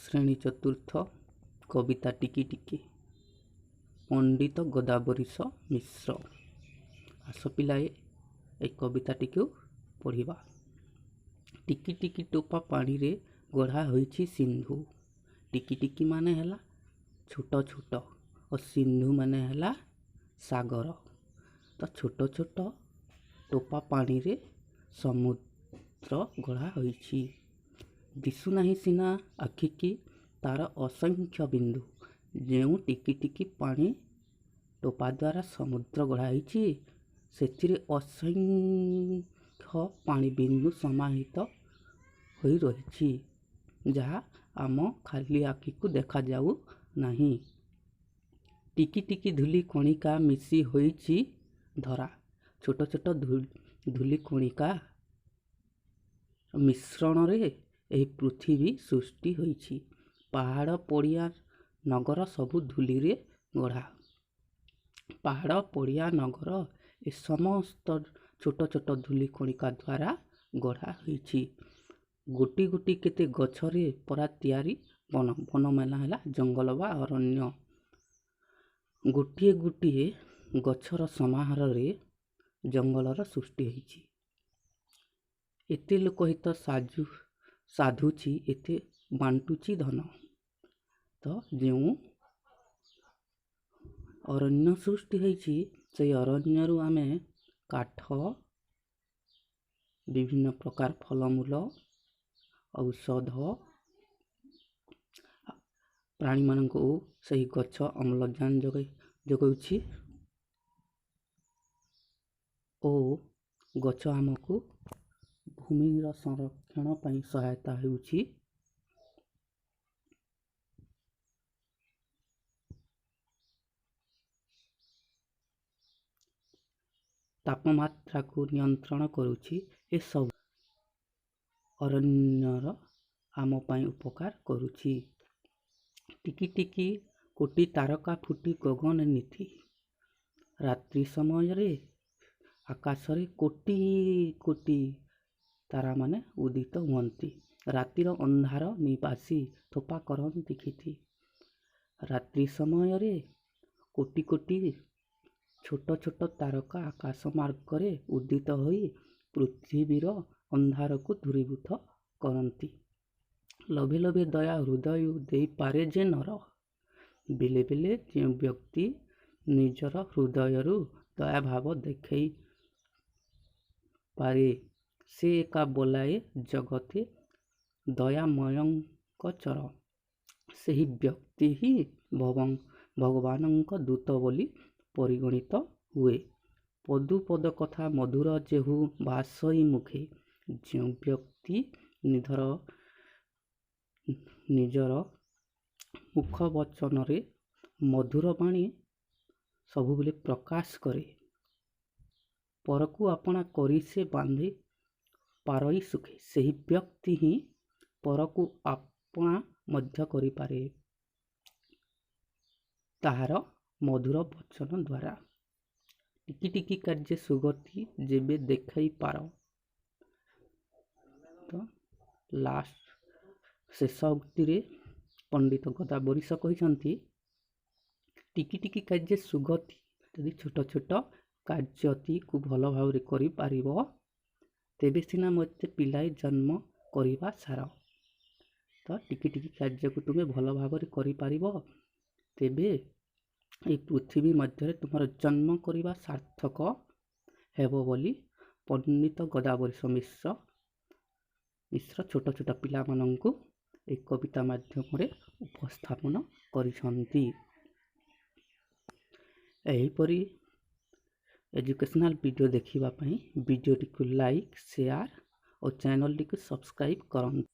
ଶ୍ରେଣୀ ଚତୁର୍ଥ, କବିତା ଟିକି ଟିକି, ପଣ୍ଡିତ ଗୋଦାବରୀଶ ମିଶ୍ର। ଆସ ପିଲାଏ, ଏଇ କବିତାଟିକୁ ପଢ଼ିବା। ଟିକି ଟିକି ଟୋପା ପାଣିରେ ଗଢ଼ା ହୋଇଛି ସିନ୍ଧୁ। ଟିକି ଟିକି ମାନେ ହେଲା ଛୋଟ ଛୋଟ ଓ ସିନ୍ଧୁ ମାନେ ହେଲା ସାଗର। ତ ଛୋଟ ଛୋଟ ଟୋପା ପାଣିରେ ସମୁଦ୍ର ଗଢ଼ା ହୋଇଛି। ଦିଶୁନାହିଁ ସିନା ଆଖିକି ତାର ଅସଂଖ୍ୟ ବିନ୍ଦୁ। ଯେଉଁ ଟିକି ଟିକି ପାଣି ଟୋପା ଦ୍ୱାରା ସମୁଦ୍ର ଗଢ଼ା ହୋଇଛି, ସେଥିରେ ଅସଂଖ୍ୟ ପାଣି ବିନ୍ଦୁ ସମାହିତ ହୋଇ ରହିଛି, ଯାହା ଆମ ଖାଲି ଆଖିକୁ ଦେଖାଯାଉ ନାହିଁ। ଟିକି ଟିକି ଧୂଳି କଣିକା ମିଶି ହୋଇଛି ଧରା। ଛୋଟ ଛୋଟ ଧୂଳି କଣିକା ମିଶ୍ରଣରେ ଏହି ପୃଥିବୀ ସୃଷ୍ଟି ହୋଇଛି। ପାହାଡ଼, ପଡ଼ିଆ, ନଗର ସବୁ ଧୂଳିରେ ଗଢ଼ା। ପାହାଡ଼, ପଡ଼ିଆ, ନଗର ଏ ସମସ୍ତ ଛୋଟ ଛୋଟ ଧୂଳି କଣିକା ଦ୍ୱାରା ଗଢ଼ା ହୋଇଛି। ଗୋଟି ଗୋଟି କେତେ ଗଛରେ ପରା ତିଆରି ବନ। ବନ ମାନେ ହେଲା ଜଙ୍ଗଲ ବା ଅରଣ୍ୟ। ଗୋଟିଏ ଗୋଟିଏ ଗଛର ସମାହାରରେ ଜଙ୍ଗଲର ସୃଷ୍ଟି ହୋଇଛି। ଏତେ ଲୋକହିତ ସାଜୁ ସାଧୁଛି, ଏତେ ବାଣ୍ଟୁଛି ଧନ। ତ ଯେଉଁ ଅରଣ୍ୟ ସୃଷ୍ଟି ହୋଇଛି, ସେଇ ଅରଣ୍ୟରୁ ଆମେ କାଠ, ବିଭିନ୍ନ ପ୍ରକାର ଫଳମୂଳ, ଔଷଧ, ପ୍ରାଣୀମାନଙ୍କୁ ସେହି ଗଛ ଅମ୍ଳଜାନ ଯୋଗାଉଛି ଓ ଗଛ ଆମକୁ ଭୂମିର ସଂରକ୍ଷଣ ପାଇଁ ସହାୟତା ହେଉଛି। ତାପମାତ୍ରାକୁ ନିୟନ୍ତ୍ରଣ କରୁଛି। ଏସବୁ ଅରଣ୍ୟର ଆମ ପାଇଁ ଉପକାର କରୁଛି। ଟିକି ଟିକି କୋଟି ତାରକା ଫୁଟି ଗଗନ ନୀତି। ରାତ୍ରି ସମୟରେ ଆକାଶରେ କୋଟି କୋଟି ତାରାମାନେ ଉଦିତ ହୁଅନ୍ତି। ରାତିର ଅନ୍ଧାର ନିବାସୀ ଥୋପା କରନ୍ତି କ୍ଷିତି। ରାତ୍ରି ସମୟରେ କୋଟି କୋଟି ଛୋଟ ଛୋଟ ତାରକା ଆକାଶ ମାର୍ଗରେ ଉଦିତ ହୋଇ ପୃଥିବୀର ଅନ୍ଧାରକୁ ଦୂରୀଭୂତ କରନ୍ତି। ଲୋଭେ ଲୋଭେ ଦୟା ହୃଦୟ ଦେଇପାରେ ଯେ ନର। ବେଲେ ବେଲେ ଯେଉଁ ବ୍ୟକ୍ତି ନିଜର ହୃଦୟରୁ ଦୟାଭାବ ଦେଖାଇ ପାରେ, ସେ ଏକା ବୋଲାଏ ଜଗତେ ଦୟାମୟଙ୍କ ଚର। ସେହି ବ୍ୟକ୍ତି ହିଁ ଭଗବାନଙ୍କ ଦୂତ ବୋଲି ପରିଗଣିତ ହୁଏ। ପଦୁ ପଦ କଥା ମଧୁର ଯେହୁ ଭାଷଇ ମୁଖେ। ଯେଉଁ ବ୍ୟକ୍ତି ନିଜର ମୁଖ ବଚନରେ ମଧୁର ବାଣୀ ସବୁବେଳେ ପ୍ରକାଶ କରେ, ପରକୁ ଆପଣା କରି ସେ ବାନ୍ଧି ପାରଇ ସୁଖେ, ସେହି ବ୍ୟକ୍ତି ହିଁ ପରକୁ ଆପଣା ମଧ୍ୟ କରିପାରେ ତାହାର ମଧୁର ବଚନ ଦ୍ୱାରା। ଟିକି ଟିକି କାର୍ଯ୍ୟ ସୁଗତି ଯେବେ ଦେଖାଇ ପାର। ତ ଲାଷ୍ଟ ଶେଷ ଉକ୍ତିରେ ପଣ୍ଡିତ ଗୋଦାବରୀଶ କହିଛନ୍ତି, ଟିକି ଟିକି କାର୍ଯ୍ୟ ସୁଗତି, ଯଦି ଛୋଟ ଛୋଟ କାର୍ଯ୍ୟଟିକୁ ଭଲ ଭାବରେ କରିପାରିବ, ତେବେ ସିନା ମୋତେ ପିଲାଏ ଜନ୍ମ କରିବା ସାର। ତ ଟିକି ଟିକି କାର୍ଯ୍ୟକୁ ତୁମେ ଭଲ ଭାବରେ କରିପାରିବ, ତେବେ ଏହି ପୃଥିବୀ ମଧ୍ୟରେ ତୁମର ଜନ୍ମ କରିବା ସାର୍ଥକ ହେବ ବୋଲି ପଣ୍ଡିତ ଗୋଦାବରୀଶ ମିଶ୍ର ଛୋଟ ଛୋଟ ପିଲାମାନଙ୍କୁ ଏହି କବିତା ମାଧ୍ୟମରେ ଉପସ୍ଥାପନ କରିଛନ୍ତି। ଏହିପରି ଏଜୁକେସନାଲ୍ ଭିଡ଼ିଓ ଦେଖିବା ପାଇଁ ଭିଡ଼ିଓଟିକୁ ଲାଇକ୍, ସେୟାର ଓ ଚ୍ୟାନେଲଟିକୁ ସବସ୍କ୍ରାଇବ୍ କରନ୍ତୁ।